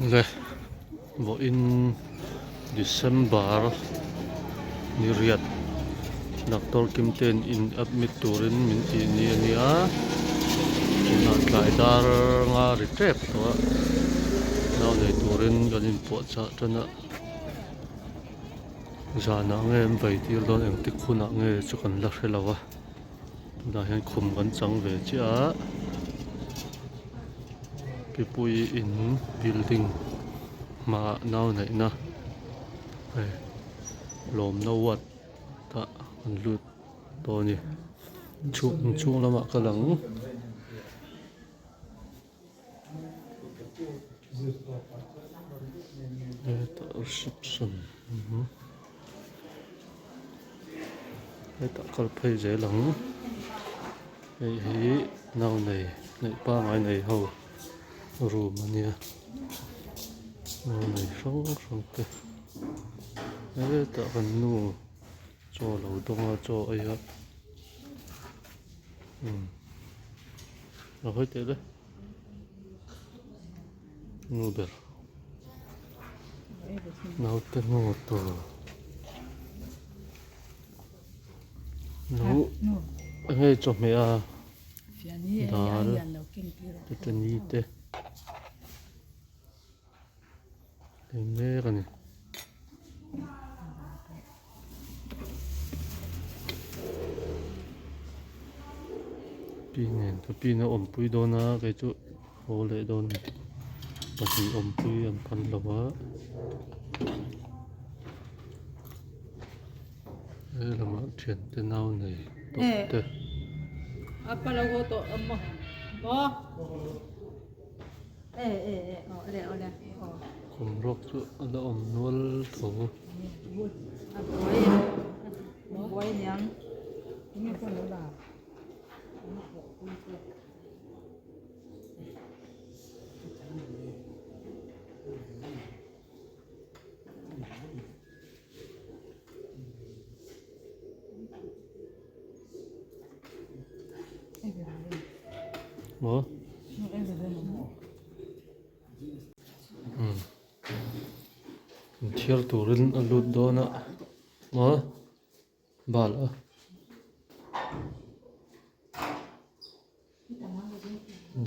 Le vawiin December ni riat Doctor Kimte'n in admit turin min tih ni a nia tunah tlai dar nga ri tep tawh a nau nei turin kan inpuahchah tan a zanah nge an vai tir dawn engtik hunah nge chu kan la hre lo a. Tunah hian khum kan chang ve chiah a Pipui in building hmaah nau neihna hei lawmna ward ah an lut tawh a ni chhung lamah kal ang. Hetah reception hetah kal phei zel ang hei hi nau nei neih pangai nei ho room a nia nau nei hrang hrang te hetah kan nu chaw lo dawng a chaw ei a umm. A hawi teh le nu ber naute nu tur nu enge chawhmeh a dal chutani te ei mek a ni. Pi nen ka pi in a awmpui dawn a kei chu haw leh dawn a ni pahnih awmpui an phal lo a helamah thiante nau nei tawh te. Kum ruak chu a la awm nual tho. Maw? Umm. Inthiar turin a lut dawn a maw? Bal a.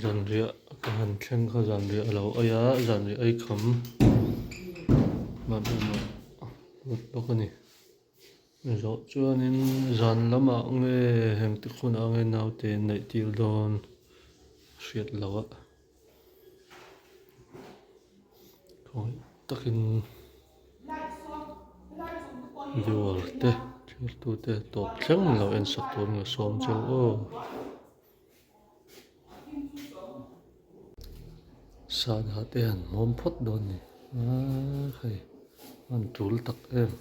Zanriah ka han thleng kha zanriah a lo ei a zanriah ei kham lut bawk a ni. Zawh chuanin zan lamah nge hengte hunah nge naute an neih tir dawn hriat loh a khawi takin viewer te thirtute tawp thleng lo en sak tur nge sawm cheu aw. Sahdah te han hmawm phawt dawn ni aaa hei an tul tak em.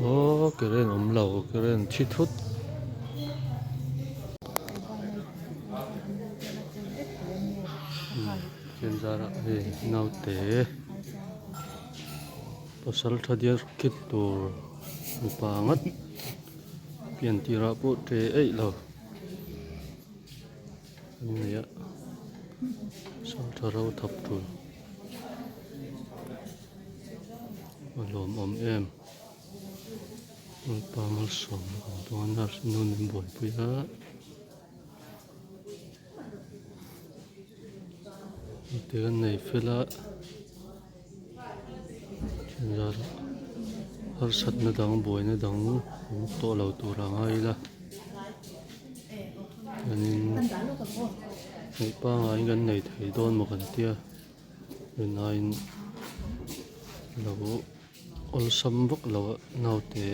Aw current awm lo current thi thut. Thian zarah hei naute pasal tha diar khit tur mipa ngat pian tirah pawh ṭe eih lo an nei a pasal tha ro thap tur. A lawmawm em Lalpa malsawmna kan dawn a nurse nu min buaipui a te kan nei fel a then zarah harsatna dang buaina dang awm tawh lo tur a ngai ila chuanin hei pangaiin kan nei thei dawn maw kan tia. Rinaiin lo awlsam vak lo a naute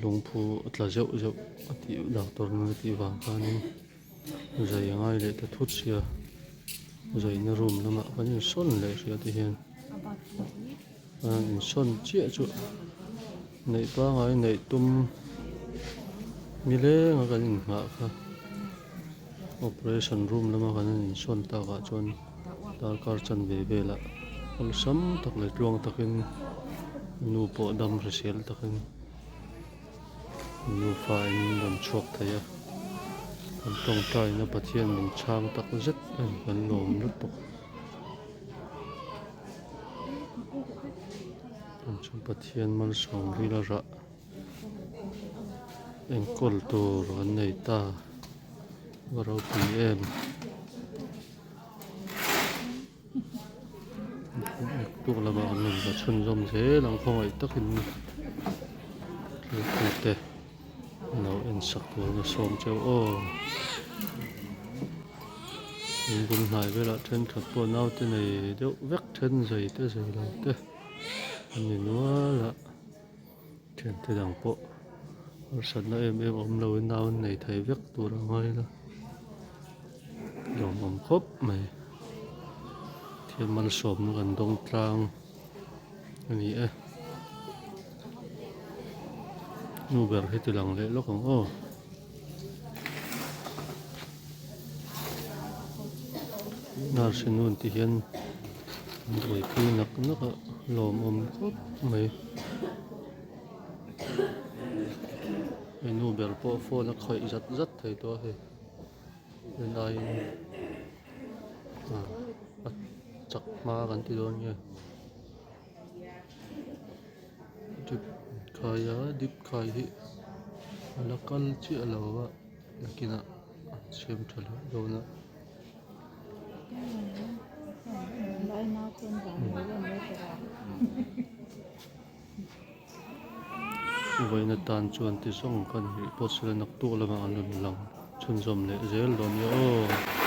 lungphu a tla zeuh zeuh a tih doctor in a tih vang khanin zai a ngai leh ta thut sia zaina room lamah kan insawn leh hria te hian a insawn chiah chu neih pangai neih tum nileng a kan inghah kha. Operation room lama kan han insawn takah chuan darkar chanve velah awlsam tak leh tluang takin. Nu pawh dam hrisel takin nufa in rawn chhuak thei a kan tawngtaina Pathian min chhang tak zet a ni kan lawm lutuk chuan Pathian malsawm ril a rah enkawl tur an nei ta a ropui em. Tuk lamah an rawn va chhunzawm zel ang khawngaih takin thiltute an lo en sak turin a sawm cheu aw. In bul hnai velah thenkhat pawh naute nei deuh vek then zei te zei lo te an ni nual a thiante dang pawh harsatna em em awm loin nau an nei thei vek tur a ngai la. Lawmawm khawp mai. Thil malsawmna kan dawng tlang a ni e. Nu ber hi ti lang leh lawk ang aw. Nurse nun ti hian an buaipui nak nak a lawmawm khawp mai. Hei nu ber pawh phone a khawih zat zat thei tawh a hei. Rin aiin a chak hma kan ti dawn nge dip khai a dip khai hi a la kal chiah lo a nakinah a siam tha leh dawn a. Vawiin atan chuan ti zawng kan nih pawh sela naktuk lamah an rawn lang chhunzawm leh zel dawn nia aw.